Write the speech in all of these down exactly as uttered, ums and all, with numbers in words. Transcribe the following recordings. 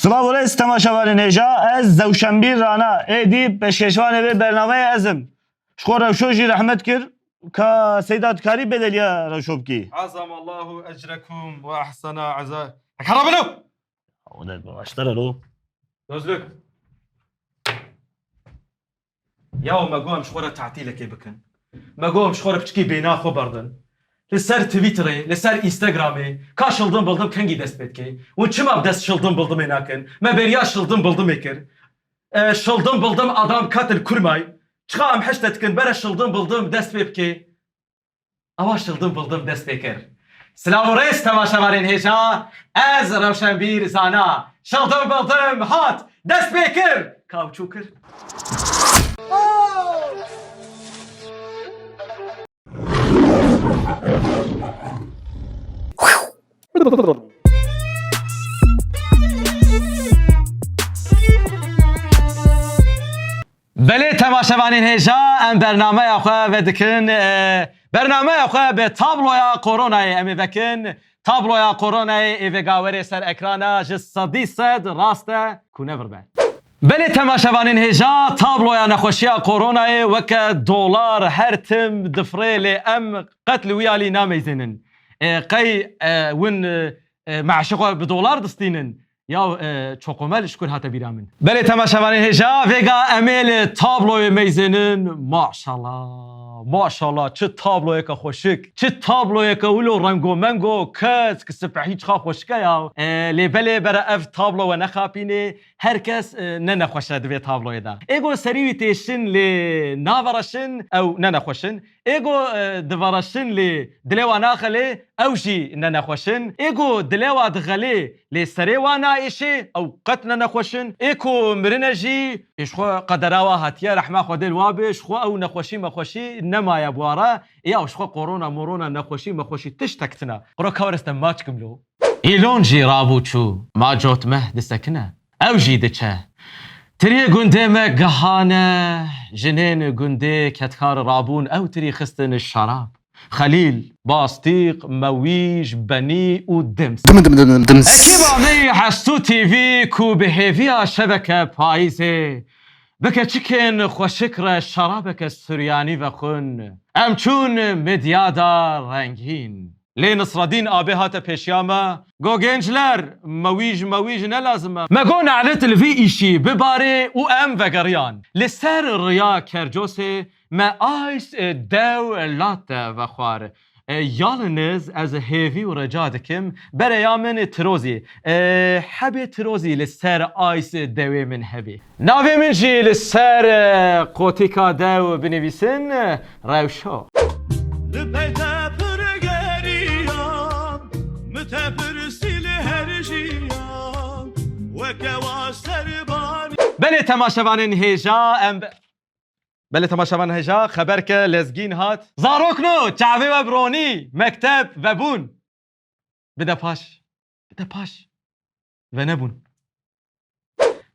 Silav û rêz temaşevanên hêja, ez Zewşenbîr Rana, êdî pêşkêşvanê vê bernameyê ez im. Ji xwe Rewşo jî rehmet kir, ka Seyda dikarî bedeliya Rewşo bikî. Azam Allahu ecrekum ve ahsena eza. Hekara bilo! O da başlar alo. Gözlük. Ya me got em ji xwe re tatîlekê bikin. Me got em ji xwe re piçikî bêhna xwe berdin. Li ser Twitterê, li ser Instagramê, ka şildim bildim kengî dest pê dike? Hûn çima bi dest şildim bildimê nakin? Me beriya şildim bildimê kir. E, şildim bildim adam katil kurmay. Çiqa em hişte dikin, bere şildim bildim dest pê bike. Ewa şildim bildim dest pê kir. Silav û rêz temaşevanên hêja, ez Rewşenbîr Zana. Şildim bildim hat, dest pê kir. Ka çû kir. Belê temaşevanên hêja, em bernameya xwe vedikin. E, bernameya xwe bi tabloya koronayê em ê vekin. Tabloya koronayê ê vêga werê ser ekrana ji sedî sed rast e ku ne vir be. Belê temaşevanên hêja, tabloya nexweşiya koronayê weke dolar her tim difirê, lê em qet li wî alî nameyzênin. E, qey, e, win, e, e, meaşê xwe bi dolar distînin? Ya, e, çokomel ji kur hate bîra min? Belê temaşevanên hêja, vêga em ê li tabloyê meyzênin. Maşallah, maşallah, çi tabloyeke xweşik, çi tabloyeke wilo rengomengo, kesk, sipehî çiqa xweşik e ya. E, lê belê bere ev tablo we nexapînê, her kes, e, ne nexweş e di vê tabloyê de. Ê go serî wî têşin lê navereşin, ew ne nexweş in. Ê go, e, divereşin lê dilê wa naxelê, ew jî ne nexweş in. Ê go dilê wa dixelê lê serê wa naêşê, ew qet ne nexweş in. Ê ku mirine jî, ê ji xwe qedera wa hatiye, rehma Xwedê li wa be, ji xwe ew nexweşî mexweşî nemaye bi wa re. Ê ya ji xwe korona morona nexweşî mexweşî tiştek tine. Quro ka were ez te maç kim lo. Îlon jî rabû çû, ma cotmeh disekine. Ew jî diçe. Tiriyê gundê me gihane, jinên gundê kedkar rabûn, ew tirî xistin şerab. Xelîl, Bastîq, Mewîj, Benî û Dims. Dim, dim, dim, dim, dims. Ekîba me yê Hestû T V ku bi hêviya şeveke payîzê, bi keçikên xweşik re şerabeke suryanî vexwin. Em çûn Midyada rengîn. Lê Nisredîn Abê hate pêşiya me, go, gençler, mewîj mewîj ne lazim e. Me go, ne'lit li vî îşî bibarê û em vegeriyan. Li ser riya Kercosê me ice, e, dew latte vexwar. E, yaliniz ez hêvî û rica dikim, bereya min tirozî. E, hebê tirozî li ser ice dewê min hebê. Navê min jî li ser, e, qotîka dew binivîsin, e, Rewşo. Li pey te pir geriyam, mi te pirsî li her jiyan, weke wa serbanî. Belê temaşevanên hêja em be-, belê temaşevanên hêja xeber ke lezgîn hat. Zarokno, çavê we bi ronî, mekteb, vebûn. Bide paş. Bide paş. Venebûn.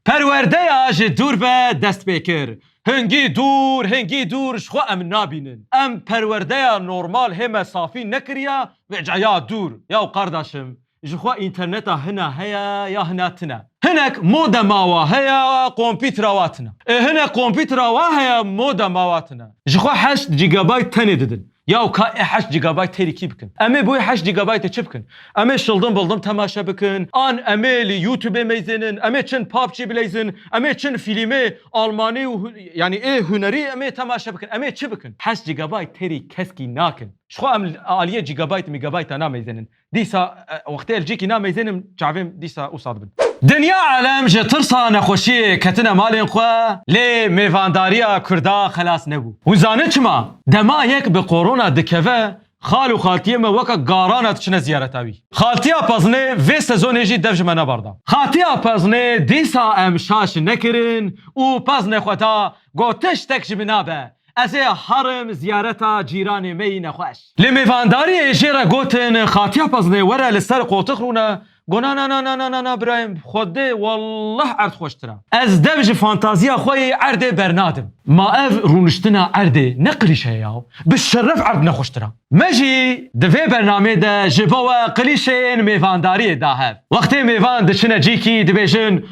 Perwerdeya ji dûr ve dest pê kir. Hingî dûr, hingî dûr, ji xwe em nabînin. Em perwerdeya normal hê me safî nekiriya, vêca ya dûr. Yaw qardaşim, ji xwe înterneta hina heye ya hina tine. Hinek modema wa heye, kompîtera wa tine. E, hinek kompîtera wa heye, modema wa tine. Ji xwe heşt gigabayt tenê didin. Yaw ka ê heşt gigabayt têrî kî bikin? Em ê bo wê heşt gigabaytê çi bikin? Em ê şildim bildim temaşe bikin, an em ê li YouTubeê meyzênin, em ê çin PUBG bileyzin, em ê çin fîlmê almanî û hu-, yanî ê hunerî em ê temaşe bikin, em ê çi bikin? Heşt gigabayt têrî keskî nakin. Ji xwe em aliyê gigabayt, megabayta nameyzênin. Dîsa, e, wextê ez cîkî nameyzênim, çavêm dîsa wisa dibin. Dinya alem ji tirsa nexweşiyê ketine malên xwe, lê mêvandariya Kurda xelas nebû. Hûn zanin çima? Dema yek bi korona dikeve, xal û xaltiyê me weke garana diçine ziyareta wî. Xaltiya Peznê vê sezonê jî dev ji me nebarda. Xaltiya Peznê dîsa em şaş nekirin û Peznê xwe da, got, tiştek ji min nabe. Ez ê herim ziyareta cîranê me yî nexweş. Lê mêvandariyê jê re gotin, Xatiya Peznê were li ser qotix rûne, Go na na na na na na na birayê min, Xwedê wallah erd xweştir e. Ez dev ji fantaziya xwe yê erdê bernadim. Ma ev rûniştina erdê ne klîşe ye yaw. Bi şeref erd ne xweştir e. Me jî di vê bernamê de ji bo we klîşeyên mêvandariyê da hev. Wextê mêvan diçine cîkî dibêjin,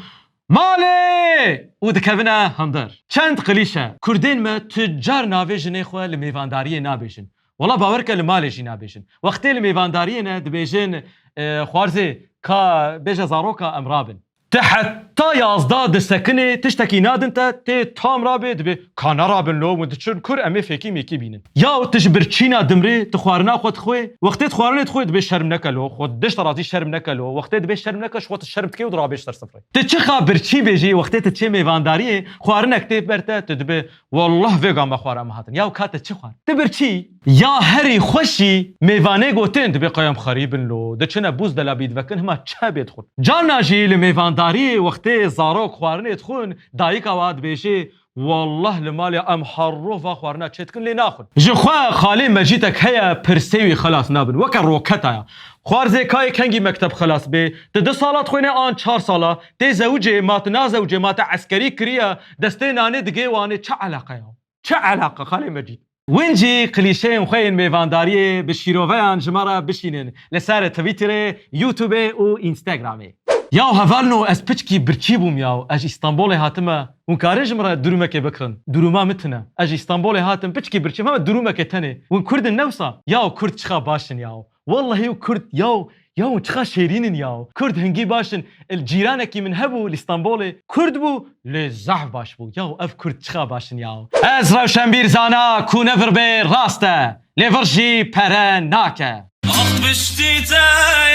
"Malê!" û dikevine hundir. Çend klîşe. Kurdên me tu car navê jinê xwe li mêvandariyê nabêjin. Wela bawer ke li malê jî nabêjin. Wextê li mêvandariyê ne dibêjin, e, "Xwarzê, ka bêje zaroka em rabin." Te heta yazda disekinê, tiştekî nadin te, tê tam rabê, dibê, "Ka nerabin lo, hûn diçin kur, em ê fêkî mêkî bînin." Yaw, tu ji birçîna dimrê, tu xwarina xwe dixwê, wextê tu xwarinê dixwê, dibê, "Şerm neke lo, xwe dişt razî şerm neke lo." Wextê dibê, "Şerm neke, ji xwe tu şerm dikê û dirabêj ser sifrê." Tu çiqa birçî bêjî, wextê tu çê mêvandariyê, xwarinek tê ber te, tu dibê, "Wallah vêga me xwar em hatin." Yaw, ka te çi xwar? Tu birçî. Ya herî xweşî mêvanê gotin, dibê, "Qey em xerîbin lo, diçine bûzdela bî divekin, hima çebê dixwin." Carna jî li mêvandariyê wextê zarok xwarinê dixwin, dayika wa dibêjê, "Wallah li malê em her roj va xwarina çê dikin lê naxwin." Ji xwe xalê mecîtek heye, pirsê wî xelas nabin. Weke roketa ya. Xwarzê kayê kengî mekteb xelas bê? Ti du sala dixwêne an çar sala? Tê zewicê, ma ti nazewicê, ma te eskerî kiriye, destê nanê digê wanê, çi eleqe ya? Çi eleqe xalê mecîd? Win jî klîşeyên xwe yên mêvandariyê bi şîroveyan ji me re bişînin li ser Twitterê, YouTubeê û Instagramê. Yaw hevalno, ez piçkî birçî bûm yaw. Ez ji Îstanbolê hatime. Hûn karin ji min re durumekê bikirin. Duruma min tune. Ez ji Îstanbolê hatim, piçkî birçî bûm, hema durumekê tenê. Hûn Kurd in ne wisa? Yaw Kurd çiqa baş in yaw. Wellahî û Kurd yaw, yaw çiqa şêrîn in yaw. Kurd hingî baş in. Il cîranekî min hebû li Îstanbolê. Kurd bû, lê zehf baş bû. Yaw ev Kurd çiqa baş in yaw. Ez rewşenbîr zana ku ne vir bê rast e. Lê vir jî pere nake. Ax piştî te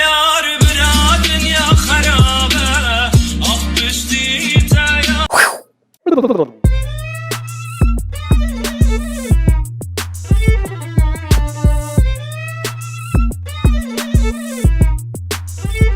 yar bira dinya xerab e. Ax piştî te yar